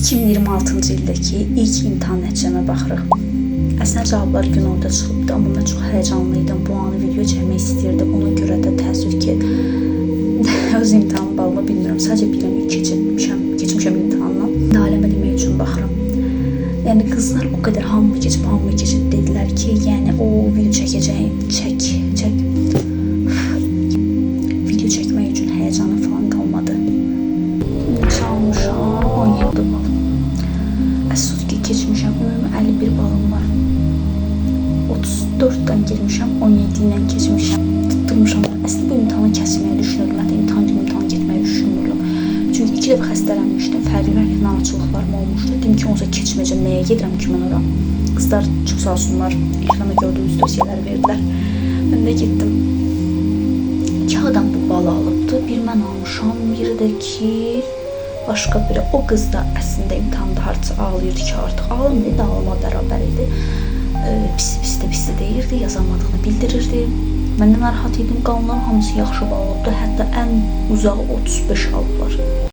2026-cı ildəki ilk imtahan nəticəmə baxırıq. Əslində cavablar gün orada çıxıbdı, amma mən çox həyəcanlı idim. Bu anı video çəkmək istəyirdim. Ona görə də təəssüf ki, öz imtahan balımı bilmirəm. Sadəcə bilirəm ki, keçmişəm imtahandan. Ailəmə demək üçün baxıram. Yəni qızlar o qədər hamı keçib, hamı keçib dedilər ki, yəni o video çəkəcəyim, çək, çək. Video çəkmək üçün həyəcanı falan qalmadı. Neçə almışam? 17 bal. Əfsus ki, keçmişəm. Ümumi 51 balım var. 34-dən girmişəm, 17 ilə keçmişəm. Tutturmuşam. Əslində bu imtahanı kəsməyi düşünürdüm. Hətta imtahan günü imtahana getməyi düşünmürdüm. Çünki 2 dəfə xəstələnmişdim. Fərqli-fərqli narahatçılıqlarım olmuşdu. Dedim ki, onsuz keçməyəcəm. Nəyə gedirəm ki mən ora? Qızlar çox sağ olsunlar. Ekranda gördüyünüz tövsiyələri verdilər. Mən də getdim. 2 adam bu balı alıbdı. Bir mən almışam, biri də ki başqa biri. O qız da əslində imtahanda hardasa ağlayırdı ki, artıq ağlamırdı, ağlama bərabər idi. Pis pis də pis deyirdi, yazamadığını bildirirdi. Mən də narahat idim. Qalanların hamısı yaxşı bal alıbdı. Hətta ən uzağı 35 alıblar.